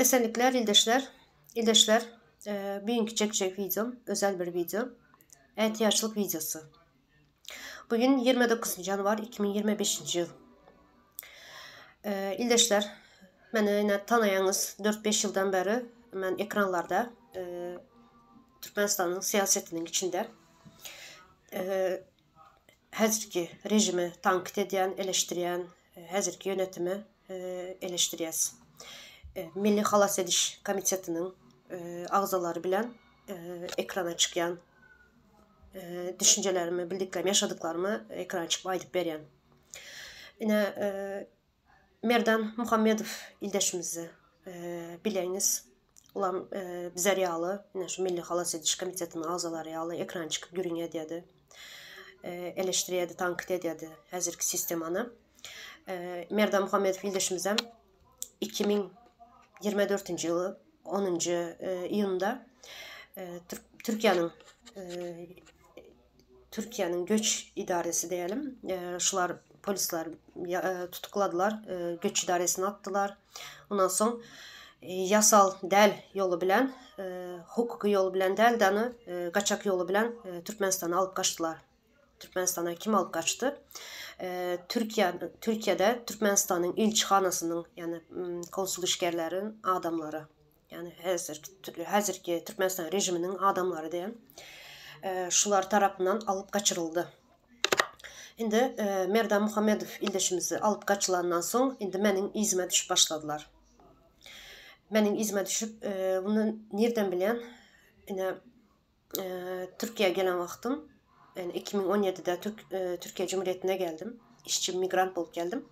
Esenlikler ildeşler. Ildeşler, e, bugünkü çekecek videom özel bir video. Ätiýaçlyk videosy. Bugün 29 yanvar 2025 ýyl. E, ildeşler, meni ine tanaýaňyz 4-5 ýyldan bäri men ekranlarda e, Türkmenistanyň syýasetiniň içinde e, häzirki rejimi tankyt edýän, eleşdirýän, häzirki ýönetimi eleşdirýäs. Milli halas ediş komitetiniň agzalary bilen ekrana çykýan düşünjelerimi, bildiklerimi, ýaşadyklarymy ekrana çykyp aýdyp berýän. Ine, Merdan Muhammedow ildeşimizi bileňiz. Olam bizler ýaly, ine şu Milli halas ediş komitetiniň agzalary ýaly ekrana çykyp gürrüň edýärdi. Eleşdirýärdi, tankyt edýärdi häzirki sistemany. Merdan Muhammedow ildeşimizem 2024-nji ýyly 10-njy iýunda Türkiýäniň Türkiýäniň göç idaresi diýelim, şular polisler tutukladylar, göç idaresine atdylar. Ondan soň ýasal däl ýoly bilen, hukuky ýoly bilen däl dany gaçak ýoly bilen Türkmenistana alyp gaçdylar. Türkmenistana kim alyp gaçdy? Türkiýe Türkiýede Türkmenistanyň ilçihanasynyň, ýagny konsul işgärleriň adamlary. Ýagny häzirki häzirki Türkmenistan režiminiň adamlary diýen. Şular tarapyndan alyp gaçyryldy. Indi Merdan Muhammedow ildeşimizi alyp gaçylandan soň indi meniň yzyma düşüp başladylar. Meniň yzyma düşüp, muny nirden bilýän? Ine Türkiýä gelen wagtym, ýani 2017-de Türk Türkiýe Cumhuriyetine geldim. Işçi migrant bolup geldim.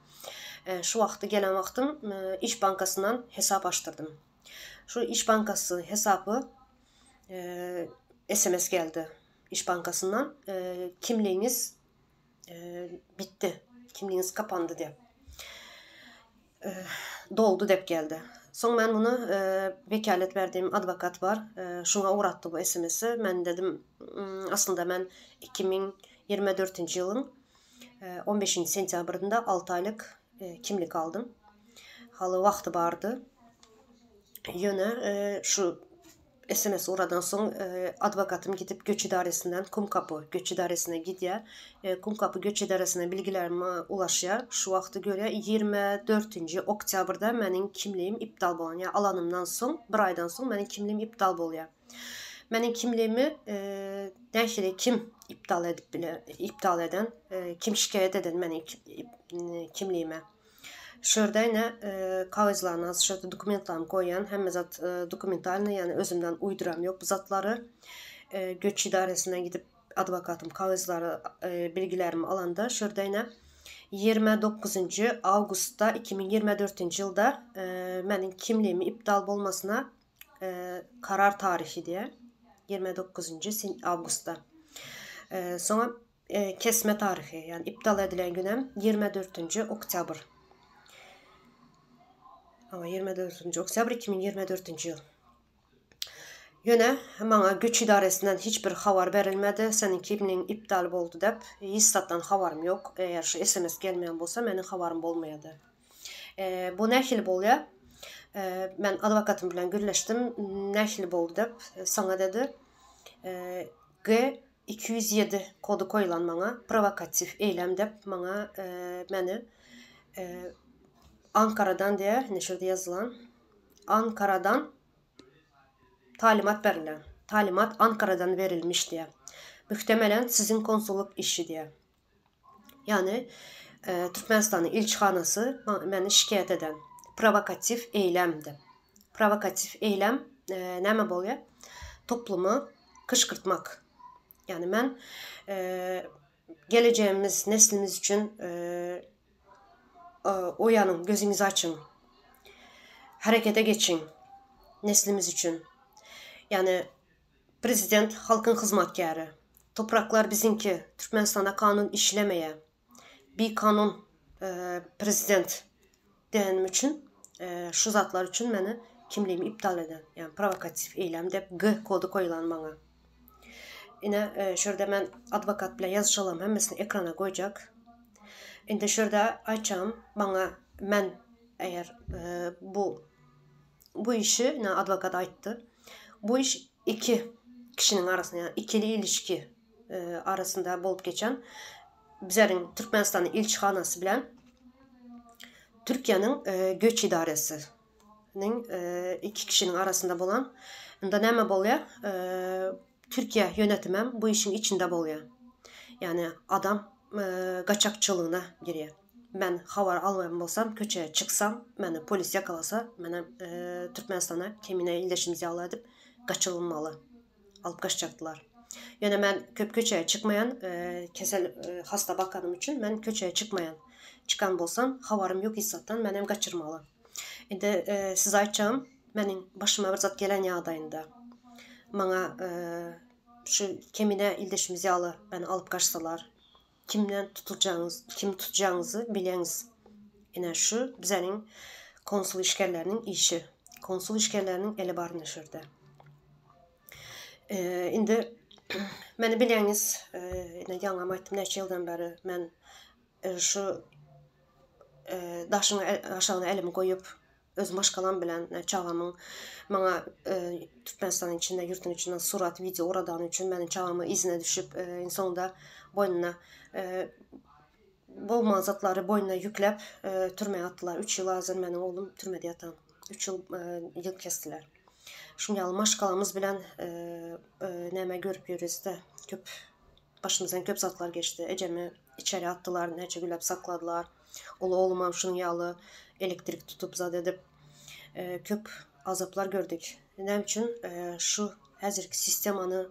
Şu wagty gelen wagtym Iş bankasyndan hesap açdyrdym. Şu Iş bankasy hesapy SMS geldi Iş bankasyndan. Kimligiňiz bitdi, kimligiňiz kapandy diýip. Doldy dep geldi. Soň men muny wekalet berdiğim adwokat bar. Şuňa ugratdy bu SMS-i. Men dedim, aslynda men 2024-nji ýylyň 15-nji sentýabrynda 6 aýlyk kimlik aldym. Haly wagty bardy. Ýöne şu SMS ugradan soň adwokatym gidip göç idaresinden Kumkapy göç idaresine gidýär. Kumkapy göç idaresine bilgilerimi ulaşýar. Şu wagty görýär 24-nji oktýabrda meniň kimligim iptal bolan. Ýa alanymdan soň bir aýdan soň meniň kimligim iptal bolýar. Meniň kimligimi nähili kim iptal edip bile iptal eden, kim şikaýat eden meniň kimligime. Şu ýerde ine kagyzlaryny şu ýerde dokumentlarymy goýýan. Hemme zat dokumentalnyý, ýagny özümden uýduram ýok bu zatlary. Göç idaresinden gidip adwokatym kagyzlary bilgilerimi alanda şu ýerde ine 29-njy awgustda 2024-nji ýylda meniň kimligimi iptal bolmasyna karar taryhy diýýär. 29-njy awgustda. Soňra Kesme taryhy, ýagny iptal edilen günem 24-nji oktýabr. Hawa, 24-nji oktýabr 2024-nji ýyl. Ýöne maňa göç idaresinden hiç bir habar berilmedi, seniň kimligiň iptal boldy dep, hiç zatdan habarym ýok. Eger şu sms gelmeýän bolsa, meniň habarym bolmaýardy. Bu nähili bolýar? Men adwokatym bilen gürleşdim, nähili boldy dep, saňa dedi. G 207 kody koýulan maňa prowokatiw eýlem dep maňa meni Ankaradan diýä ine şu ýerde ýazylan Ankaradan talymat berilen talymat Ankaradan berilmiş diýä muhtemelen siziň konsullyk işi diýä ýagny Türkmenistanyň ilçihanasy meni şikaýat eden prowokatiw eýlem dep prowokatiw eýlem näme bolýar toplumy kyşgyrtmak. Ýagny men gelejegimiz, neslimiz üçin oýanyň, gözüňizi açyň. Herekete geçiň neslimiz üçin. Ýagny prezident halkyň hyzmatkäri. Topraklar biziňki. Türkmenistanda kanun işlemeýär. Bikanun prezident diýenim üçin şu zatlar üçin meni kimligimi iptal eden, ýagny prowokatiw eýlem dep G kody goýlan maňa. Ine şu ýerde men adwokat bilen ýazyşalam hemmesini ekrana goýjak. Indi şu ýerde aýtjagym maňa men eger bu. Bu işi ine adwokat aýtdy. Bu iş iki kişiniň arasynda, ýagny ikili ilişki arasynda bolup geçen bizleriň Türkmenistanyň ilçihanasy bilen Türkiýäniň göç idaresiniň iki kişiniň arasynda bolan. Unda näme bolýar? Türkiýe ýönetimem bu işiň içinde bolýar. Ýagny adam gaçakçylygyna girýär. Men habar almaýan bolsam, köçä çyksam, meni polis ýakalasa, menem Türkmenistana kemine ildeşimiz ýaly edip gaçyrylmaly. Alyp gaçjakdylar. Ýöne men köp köçä çykmaýan, kesel hasta bakanym üçin men köçä çykmaýan. Çykan bolsam, habarym ýok hiç zatdan, menem gaçyrmaly. Indi size aýtjagym, meniň başyma bir zat gelen ýagdaýynda, maňa şu kemine ildeşimiz ýaly meni alyp gaçsalar, Kimden tutuljagyňyz, kimi tutjagyňyzy bileňiz. Ine şu bizeniň konsul işgärleriniň işi. Konsul işgärleriniň eli bar ine şu ýerde. Indi meni bileňiz, ine ýaňam aýtdym näçe ýyldan bäri men şu daşyň aşagyna elimi goýup Öz maşgalam bilen çagamyň maňa Türkmenistanyň içinde ýurduň içinde surat wideo ugradany üçin meniň çagamyň yzyna düşüp iň soňunda boýnuna bolmaly zatlary boýnuna ýükläp türmä atdylar. Üç ýyl azan meniň oglum türmede ýatan. Üç ýyl ýyl kesdiler. Şuň ýaly maşgalamyz bilen näme görüp ýörüs-de köp başymyzdan köp zatlar geçdi. Ejemi içeri atdylar, näçe günläp sakladylar. Uly oglumam şunuň ýaly elektrik tutup zat edip köp azaplar gördük. Näme üçin şu häzirki sistemany.